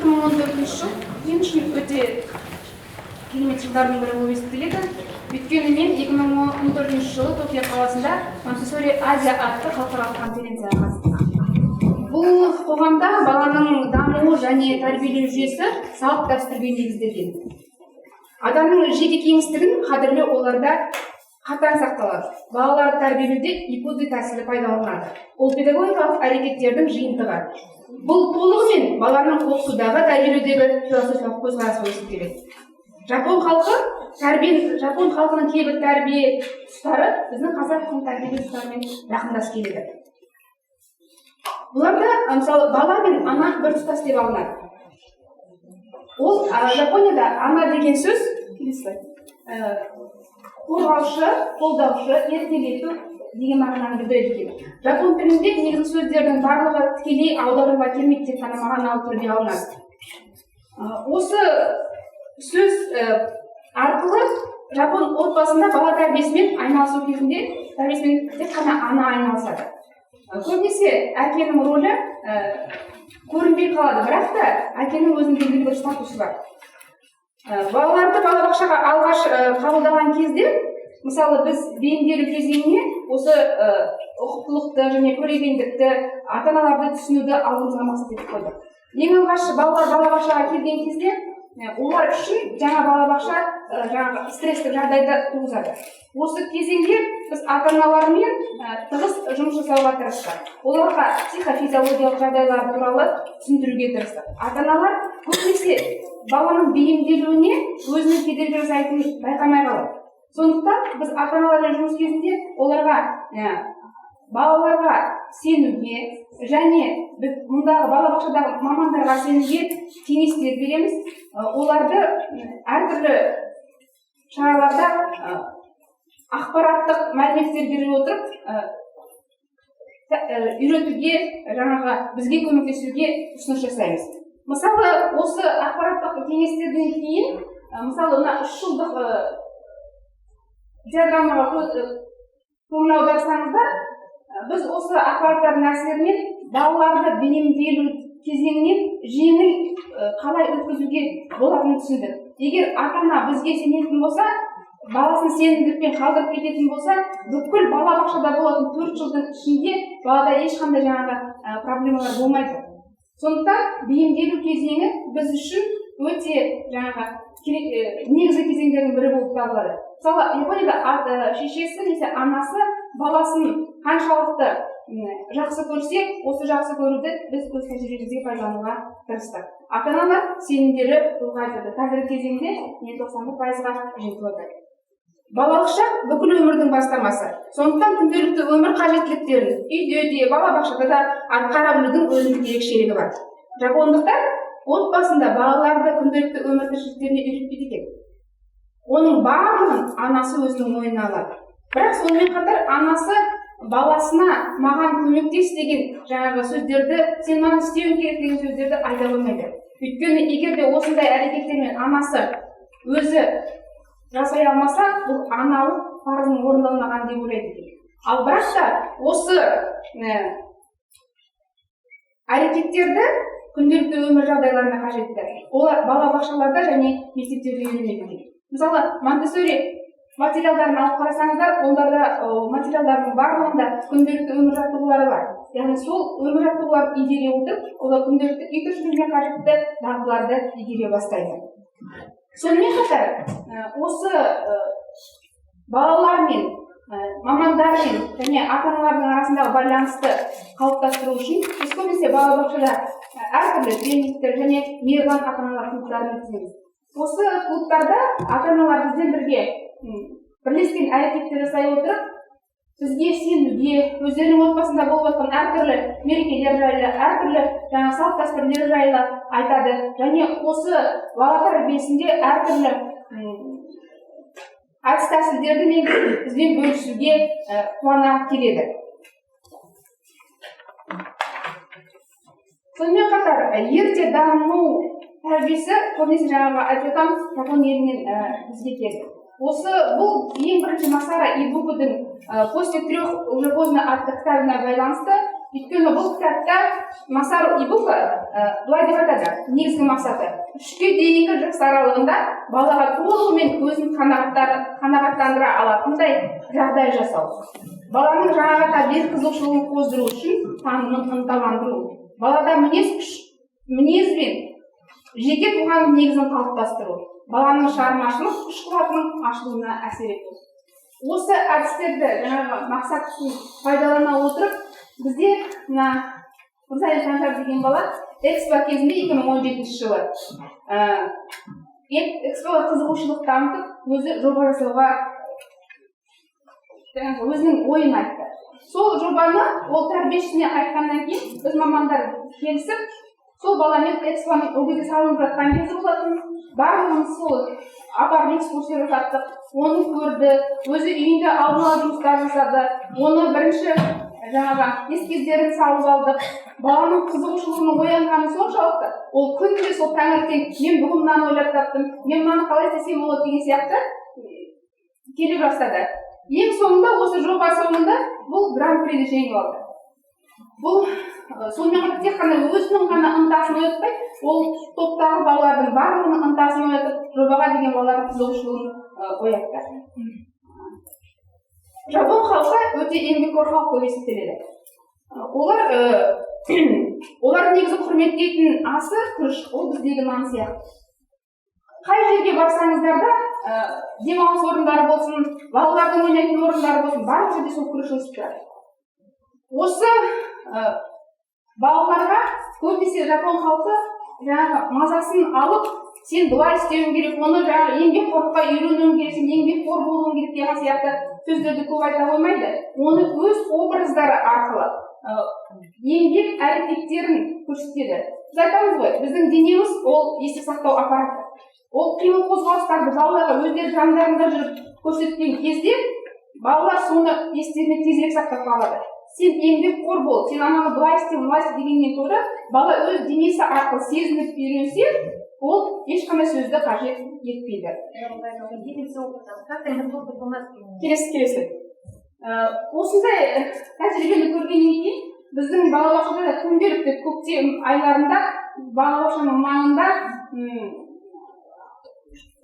2014 жыл мен үшін өте керемет жылдардың бірі болып есептеледі. Өйткені мен 2014 жылы Токио қаласында Монтессори Азия атты халықаралық конференцияға қатыстым. Бұл қоғамда баланың дамуы және тәрбиелеу жүйесі салт дәстүрге негізделген. Адамның жеке кеңістігін қадірлеу оларда қатаң сақталады. Балаларды тәрбиелеуде ипудзи тәсілі пайдаланылады. Ол педагогикалық әрекеттердің жиынтығы. Бұл толығымен баланың оқытудағы, тәрбиелеудегі философиялық көзқарас болып есептеледі. Жапон халқының кейбір тәрбие тұстары біздің қазақ халқының тәрбие тұстарымен жақындас келеді. Бұларда, мысалы, бала мен ана бір тұтас деп алынады. Ол Жапонияда ана деген сөз, келесі слайд, қорғаушы, қолдаушы, еркелету деген мағынаны білдіреді екен. Жапон тілінде негізгі сөздердің барлығы тікелей аударуға келмейді, тек қана мағыналы түрде алынады. Осы сөз арқылы жапон отбасында бала тәрбиесімен айналысу кезінде тәрбиесімен тек қана ана айналысады. Көбінесе әкенің рөлі көрінбей қалады, бірақ та әкенің өзінің белгілі бір статусы бар. Балаларды балабақшаға алғаш қабылдаған кезде, мысалы, біз бейімделу кезеңіне осы ұқыптылықты және көрегендікті, ата аналарды түсінуді алдымызға мақсат етіп қойдық. Ең алғаш балалар балабақшаға келген кезде олар үшін жаңа балабақша жаңағы стресстік жағдайды туғызады. Осы кезеңде біз ата аналармен тығыз жұмыс жасауға тырыстық. Оларға психофизиологиялық жағдайлар туралы түсіндіруге тырыстық. Ата аналар көбінесе баланың бейімделуіне өзінің кедергі жасайтынын байқамай қалады. Сондықтан біз ата аналармен жұмыс кезінде оларға балаларға сенуге және біз мұндағы балабақшадағы мамандарға сенуге кеңестер береміз. Оларды әртүрлі шараларда ақпараттық мәліметтер бере отырып, үйретуге, жаңағы бізге көмектесуге ұсыныс жасаймыз. Мысалы, осы ақпараттық кеңестерден кейін, мысалы, мына 3 жылдық диаграммаға көңіл аударсаңыздар, біз осы ақпараттардың әсерінен балаларды бейімделу кезеңінен жеңіл қалай өткізуге болатынын түсіндік. Егер ата ана бізге сенетін болса, баласын сенімділікпен қалдырып кететін болса, бүкіл балабақшада болатын 4 жылдың ішінде балада ешқандай жаңағы проблемалар болмайды. Сондықтан бейімделу кезеңі біз үшін өте жаңағы негізгі кезеңдердің бірі болып табылады. Мысалы, Японияда шешесі немесе анасы баласын қаншалықты жақсы көрсе, осы жақсы көруді біз өз тәжірибемізге пайдалануға тырыстық. Ата аналар сенімдері ұлғайтылды. Қазіргі кезеңде 91%-ға жетіп отыр. Балалық шақ — бүкіл өмірдің бастамасы. Сондықтан күнделікті өмір қажеттіліктерін үйде де, балабақшада да атқара білудің өзіндік ерекшелігі бар. Жапондықтар отбасында балаларды күнделікті өмір тіршіліктеріне үйретпейді екен. Оның барлығын анасы өзінің мойнына алады. Бірақ сонымен қатар анасы баласына «маған көмектес» деген жаңағы сөздерді, «сен мынаны істеуің керек» деген сөздерді айта қоймайды. Өйткені егер де осындай әрекеттермен анасы өзі жасай алмаса, бұл аналық парызының орындалмаған деп ойлайды екен. Ал бірақ та осы әрекеттерді күнделікті өмір жағдайларына қажетті олар балабақшаларда және мектептерде үйренеді екен. Мысалы, Монтессори материалдарын алып қарасаңыздар, оларда материалдардың барлығында күнделікті өмір жаттығулары бар. Яғни сол өмір жаттығуларын игере отырып, олар күнделікті үй тіршілігіне қажетті дағдыларды игере бастайды. Сонымен қатар осы балалармен, мамандармен және ата аналардың арасындағы байланысты қалыптастыру үшін біз көбінесе балабақшада әртүрлі тренингтер және мейірбан ата аналар клубтарын өткіземіз. Осы клубтарда ата аналар бізбен бірге бірлескен әрекеттер жасай отырып, бізге сенуге, өздерінің отбасында болып жатқан әртүрлі мерекелер жайлы, әртүрлі жаңағы салт дәстүрлер жайлы айтады және осы бала тәрбиесінде әртүрлі әдіс тәсілдерді бізбен бөлісуге қуана келеді. Сонымен қатар ерте даму тәрбиесі көбінесе, жаңағы айтып жатамыз, жапон елінен бізге келді. Осы бұл ең бірінші Масара Ибукудың «После трех уже поздно» атты кітабына байланысты. Өйткені бұл кітапта Масару Ибука былай деп айтады: негізгі мақсаты 3-ке дейінгі жас аралығында балаға толығымен өзін қанағаттандыра алатындай жағдай жасау, баланың жаңаға табиғи қызығушылығын қоздыру үшін танымын ынталандыру, балада мінез, күш, мінез бен жеке тұлғаның негізін қалыптастыру, баланың шығармашылық күш қуатының ашылуына әсер ету. Осы әдістерді, жаңағы мақсат үшін пайдалана отырып, бізде мына Мырзалин Санжар деген бала ЭКСПО кезінде 2017 жылы ЭКСПО-ға қызығушылық танытып, өзі жоба жасауға, жаңағы өзінің ойын айтты. Сол жобаны ол тәрбиешісіне айтқаннан кейін, біз, мамандар, келісіп, сол баламен ЭКСПО-ның ол кезде салынып жатқан кезі болатын, барлығымыз сол апарып экскурсия жасаттық. Оны көрді, өзі үйінде алдын ала жұмыстар жасады. Оны бірінші жаңағы эскиздерін салып алдық. Баланың қызығушылығының оянғаны соншалықты, ол күнде сол таңертең: «Мен бүгін мынаны ойлап таптым, мен мынаны қалай істесем болады?» деген сияқты келе бастады. Ең соңында, осы жоба соңында бұл гран-приді жеңіп алды. Бұл сонымен қатар тек қана өзінің ғана ынтасын оятпай, ол топтағы балалардың барлығының ынтасын оятып, жобаға деген балалардың қызығушылығын оятты. Жапон халқы өте еңбекқор халық болып есептеледі. Олар негізі құрметтейтін асы күріш, ол біздегі нан сияқты. Қай жерге барсаңыздар да, демалыс орындары болсын, балалардың ойнайтын орындары болсын, барлық жерде сол күріш өсіп тұрады. Осы балаларға көбінесе жапон халқы жаңағы мазасын алып, сен былай істеуің керек, оны жаңағы еңбекқорлыққа үйренуің керек, сен еңбекқор болуың керек деген сияқты сөздерді көп айта қоймайды. Оны өз образдары арқылы еңбек әрекеттерін көрсетеді. Біз айтамыз ғой, біздің денеміз ол есте сақтау аппараты. Ол қимыл қозғалыстарды балаларға өздері жандарында жүріп көрсеткен кезде, балалар соны естеріне тезірек сақтап қалады. Сен еңбекқор бол, сен ананы былай істе, былай істе дегеннен гөрі, бала өз денесі арқылы сезініп үйренсе, ол ешқандай сөзді қажет етпейді. Делимся опытом. Как это опыт у нас? Келесі. Осындай тәжірибені көргеннен кейін, біздің балабақшада күнделікті көктем айларында балабақшаның маңында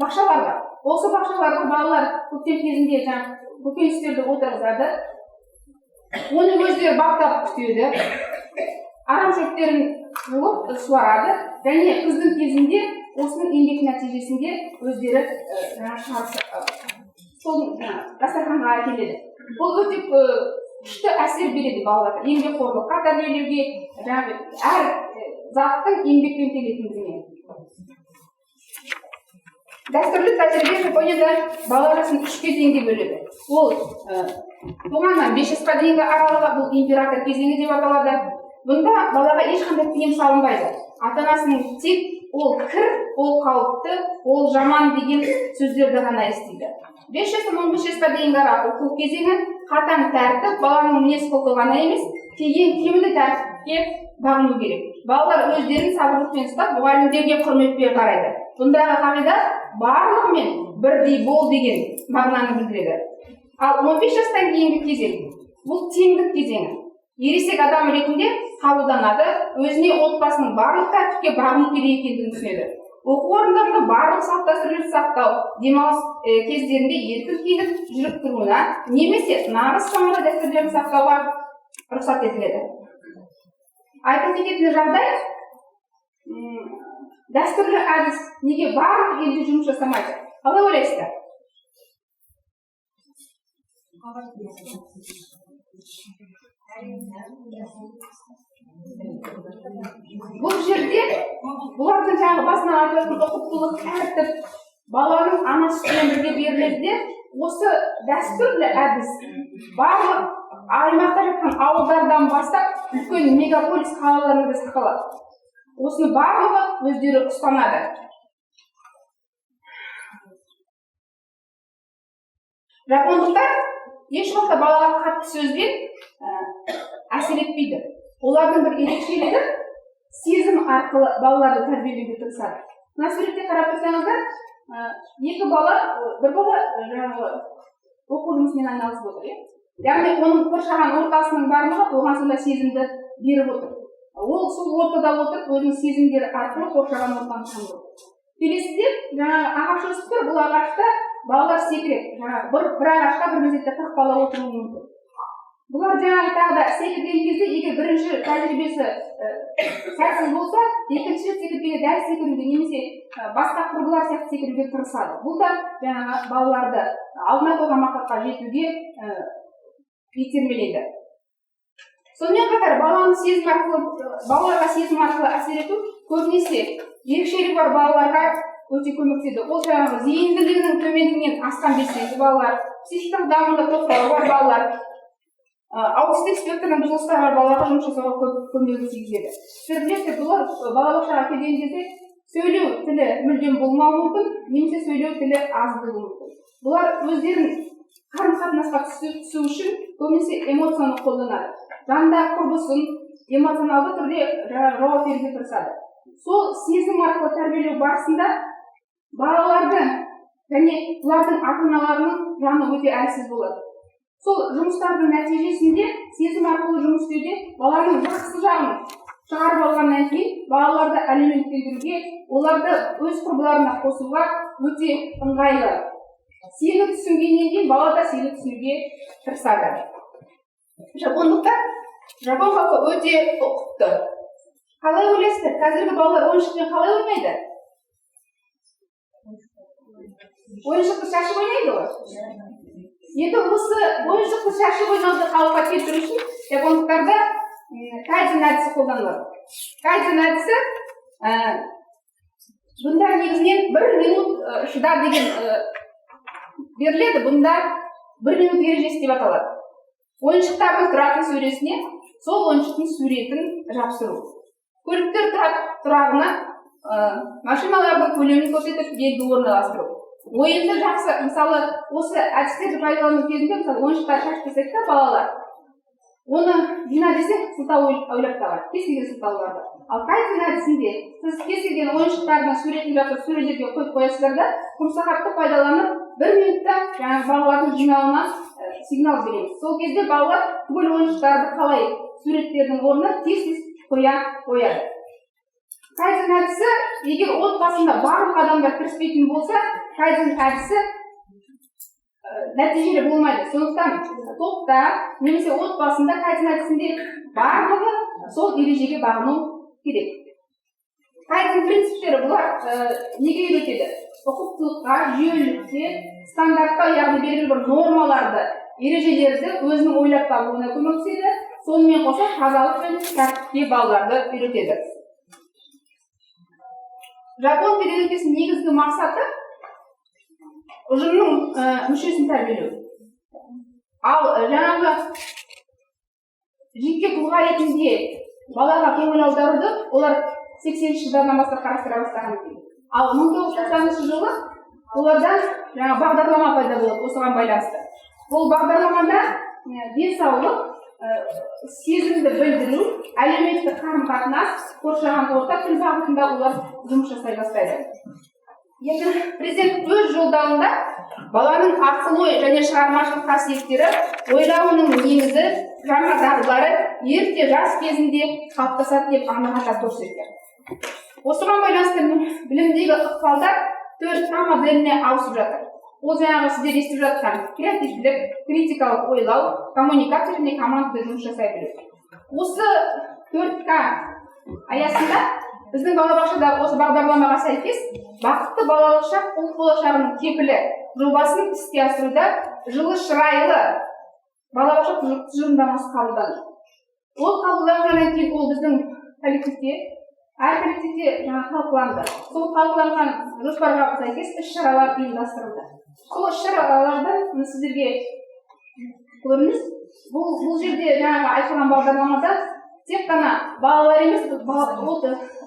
бақшалар бар. Осы бақшаларға балалар көктем кезінде жаңағы көкөністерді отырғызады, оны өздері баптап күтеді, арам шөптерін жұлып суарады және күздің кезінде осының еңбек нәтижесінде өздері жаңағы шығарып, сол жаңағы дастарханға әкеледі. Бұл өте күшті әсер береді балаларға, еңбекқорлыққа тәрбиелеуге, жаңағы әр заттың еңбекпен келетіндігіне. Дәстүрлі тәжірибе Жапонияда бала жасын үш кезеңге бөледі. Ол туғаннан 5 жасқа дейінгі аралығы, бұл император кезеңі деп аталады. Бұнда балаға ешқандай тыйым салынбайды, ата анасының тек ол кір, ол қауіпті, ол жаман деген сөздерді ғана естиді. 5 жастан 15 жасқа дейінгі аралық оқу кезеңі, қатаң тәртіп, баланың мінез құлқы ғана емес, кейін киімді тәртіпке бағыну керек. Балалар өздерін сабырлықпен ұстап, мұғалімдерге құрметпен қарайды. Бұндағы қағида барлығымен бірдей бол деген мағынаны білдіреді. Ал 15 жастан кейінгі кезең, бұл теңдік кезеңі. Ересек адам ретінде қабылданады, өзіне отбасының барлық тәртіпке бағыну керек екендігін түсінеді. Оқу орындарында барлық салт дәстүрлерді сақтау, демалыс кездерінде еркін киініп жүріп тұруына немесе нағыз самурай дәстүрлерін сақтауға рұқсат етіледі. Айта кететін жағдай, дәстүрлі әдіс неге барлық елде жұмыс жасамайды? Қалай ойлайсыздар? Бұл жерде бұлардың жаңағы басынан айтып жатқан ұқыптылық, тәртіп баланың ана сүтімен бірге беріледі де, осы дәстүрлі әдіс барлық аймақта жатқан ауылдардан бастап үлкен мегаполис қалаларында да сақталады. Осыны барлығы өздері ұстанады. Жапондықтар еш уақытта балаға қатты сөзбен әсер етпейді. Олардың бір ерекшелігі, сезім арқылы балаларды тәрбиелеуге тырысады. Мына суретте қарап тұрсаңыздар, екі бала, бір бала жаңағы оқу жұмысымен айналысып отыр, иә. Яғни оның қоршаған ортасының барлығы оған сондай сезімді беріп отыр. Ол сол ортада отырып, өзінің сезімдері арқылы қоршаған ортаны танып отыр. Келесіде жаңағы ағаш өсіп тұр, бұл ағашта балалар секіреді. Жаңағы бір ағашқа бір мезетте 40 бала отыруы мүмкін. Бұлар жаңағы тағы да секірген кезде, егер бірінші тәжірибесі сәтсіз болса, екінші рет секіргенде дәл секіруге немесе басқа құрбылар сияқты секіруге тырысады. Бұл да жаңағы балаларды алдына қойған мақсатқа жетуге итермелейді. Сонымен қатар баланы сезім арқылы, балаларға сезім арқылы әсер ету көбінесе ерекшелігі бар балаларға өте көмектеседі. Ол жаңағы зейінділігінің төмендігінен асқан белсенді балалар, психикалық дамуында тоқырауы бар балалар, аутистік спектрдің бұзылыстары бар балаларға жұмыс жасауға көп көмегін тигізеді. Сіздер білесіздер, бұлар балабақшаға келген кезде сөйлеу тілі мүлдем болмауы мүмкін немесе сөйлеу тілі аз болуы мүмкін. Бұлар өздерін қарым қатынасқа түсу үшін көбінесе эмоцияны қолданады, жанындағы құрбысын эмоционалды түрде жаңағы жауап беруге тырысады. Сол сезім арқылы тәрбиелеу барысында балаларды және бұлардың ата аналарының жаны өте әлсіз болады. Сол жұмыстардың нәтижесінде сезім арқылы жұмыс істеуде баланың жақсы жағын шығарып алғаннан кейін балаларды әлеуметтендіруге, оларды өз құрбыларына қосуға өте ыңғайлы. Сені түсінгеннен кейін бала да сені түсінуге тырысады. Жапондықтар, жапон халқы өте ұқыпты. Қалай ойлайсыздар, қазіргі балалар ойыншықпен қалай ойнайды? Ойыншықты шашып ойнайды ғой. Енді осы ойыншықты шашып ойнауды қалыпқа келтіру үшін жапондықтарда кайдзен әдісі қолданылады. Кайдзен әдісі, бұнда негізінен бір минут шыда деген беріледі. Бұнда бір минут ережесі деп аталады. Ойыншықтардың тұратын сөресіне сол ойыншықтың суретін жапсыру, көліктер тұрағына машиналардың көлемін көрсетіп белгі орналастыру, ойынды жақсы. Мысалы, осы әдістерді пайдалану кезінде, мысалы, ойыншықтар шашып тастайды да, балалар оны жина десең, сылтау ойлап табады, кез келген сылтауларды. Ал кайдзен әдісінде сіз кез келген ойыншықтардың суретін жасап, сөрелерге қойып қоясыздар да, құмсағатты пайдаланып, бір минутта жаңағы балалардың жинауына сигнал береміз. Сол кезде балалар түгел ойыншықтарды қалай суреттердің орнына тез тез қоя қояды. Кайдзен әдісі, егер отбасында барлық адамдар кіріспейтін болса, кайдзен әдісі нәтижелі болмайды. Сондықтан топта немесе отбасында кайдзен әдісінде барлығы сол ережеге бағыну керек. Кайдзен принциптері, бұлар неге үйретеді? Ұқыптылыққа, жүйелілікке, стандартқа, яғни белгілі бір нормаларды, ережелерді өзінің ойлап табуына көмектеседі. Сонымен қоса тазалық пен тәртіпке балаларды үйретеді. Жапон педагогикасының негізгі мақсаты — ұжымның мүшесін тәрбиелеу. Ал жаңағы жеке тұлға ретінде балаға көңіл аударуды олар 80-жылдардан бастап қарастыра бастаған екен. Ал 1990 жылы олардан жаңа бағдарлама пайда болады осыған байланысты. Бұл бағдарламада денсаулық, сезімді білдіру, әлеуметтік қарым қатынас, қоршаған орта, тіл бағытында олар жұмыс жасай бастайды. Енді президент өз жолдауында баланың ақыл ой және шығармашылық қасиеттері, ойлауының негізі, жаңа дағдылары ерте жас кезінде қалыптасады деп анық атап көрсетті. Осыған байланысты білімдегі ықпалдар 4А моделіне ауысып жатыр. Ол жаңағы сіздер естіп жатқан креативтілік, критикалық ойлау, коммуникация және командада жұмыс жасай білу. Осы 4К аясында біздің балабақшада осы бағдарламаға сәйкес «Бақытты балалық шақ — ұлт болашағының кепілі» жобасын іске асыруда жылы шырайлы балабақша тұжырымдамасы қабылданды. Ол қабылданғаннан кейін ол біздің коллективте, әр коллективте жаңа талқыланды. Сол талқыланған жоспарға сәйкес іс шаралар ұйымдастырылды. Сол іс шараларды мына сіздерге көрініс. Бұл жерде жаңағы айтылған бағдарламада тек қана балалар емес, ол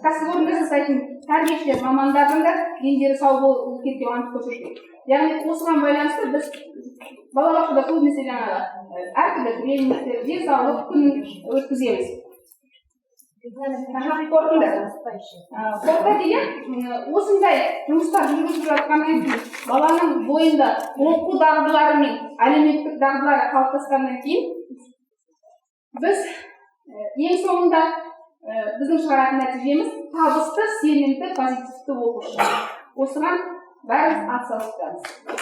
кәсіпорында жасайтын тәрбиешілер, мамандардың да дендері сау болу керек деп анық көрсеткен. Яғни осыған байланысты біз балабақшада көбінесе жаңағы әртүрлі тренингтер, денсаулық күнін өткіземіз. Қорытынды. Қорыта деген осындай жұмыстар жүргізіліп жатқаннан кейін, баланың бойында оқу дағдылары мен әлеуметтік дағдылары қалыптасқаннан кейін, біз ең соңында біздің шығаратын нәтижеміз — табысты, сенімді, позитивті оқушы. Осыған бәріміз атсалысамыз.